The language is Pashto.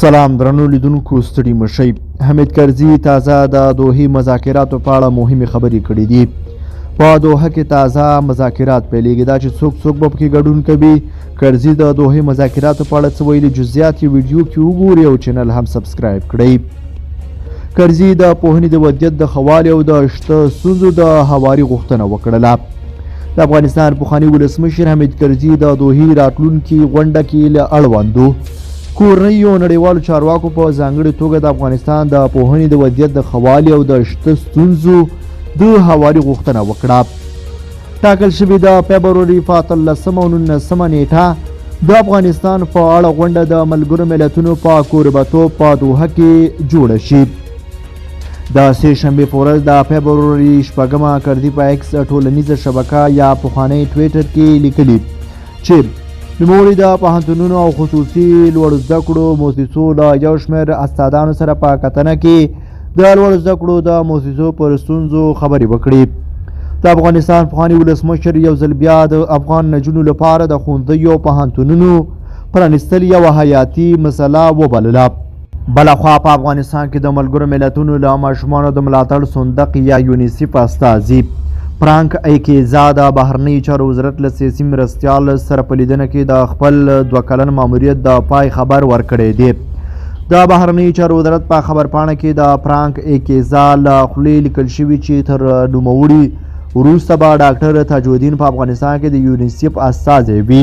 سلام درنو لیدونکو، ستړي مشئ. حامد کرزي تازه د دوحې مذاکراتو په اړه مهمې خبرې کړې دي. په دوحه کې تازه مذاکرات پیلېږي، دا چې څوک څوک به پکې ګډون کوي، کرزي د دوحې مذاکراتو په اړه څه ویلي، جزئیات یې ویډیو کې وګورئ او چینل هم سبسکرایب کړئ. کرزي د پوهنې د وضعیت د ښه والي او د شته ستونزو د هواري غوښتنه وکړله. د افغانستان پخواني ولسمشر حامد کرزي د دوحې راتلونکې غونډه کې له اړوندو کورنیو او نړیوالو چارواکو په ځانګړې توګه د افغانستان د پوهنې د وضعیت د ښه والي او د شته ستونزو د هواري غوښتنه وکړه. ټاکل شوې د فبروري په 18 او 19 نیټه د افغانستان په اړه غونډه د ملګرو ملتونو په کوربتوب په دوحه کې جوړه شي. د سې شنبې په ورځ د فبروري 6مه کرزي په ایکس ټولنیزه شبکه یا پخوانۍ ټویټر کې لیکلي چې نوموړي د پوهنتونونو او خصوصي لوړو زده کړو موسسو له یو شمېر استادانو سره په کتنه کې د لوړو زده کړو د موسسو پر ستونزو خبرې وکړې. د افغانستان پخواني ولسمشر یو ځل بیا د افغان نجونو لپاره د ښوونځیو او پوهنتونونو پرانیستل یوه حیاتي مسله وبلله. بلخوا په افغانستان کې د ملګرو ملتونو له ماشومانو د ملاتړ صندوق یا یونیسف استازي فرانک ایکیزا د بهرنیو چارو وزارت له سیاسي مرستیال سره په لیدنه کې د خپل 2 کلن ماموریت د پای خبر ورکړی دی. د بهرنیو چارو وزارت په خبرپاڼه کې د فرانک ایکیزا له خولې لیکل شوي چې تر نوموړي وروسته به ډاکټر تاج الدین په افغانستان کې د یونیسف استازی وي.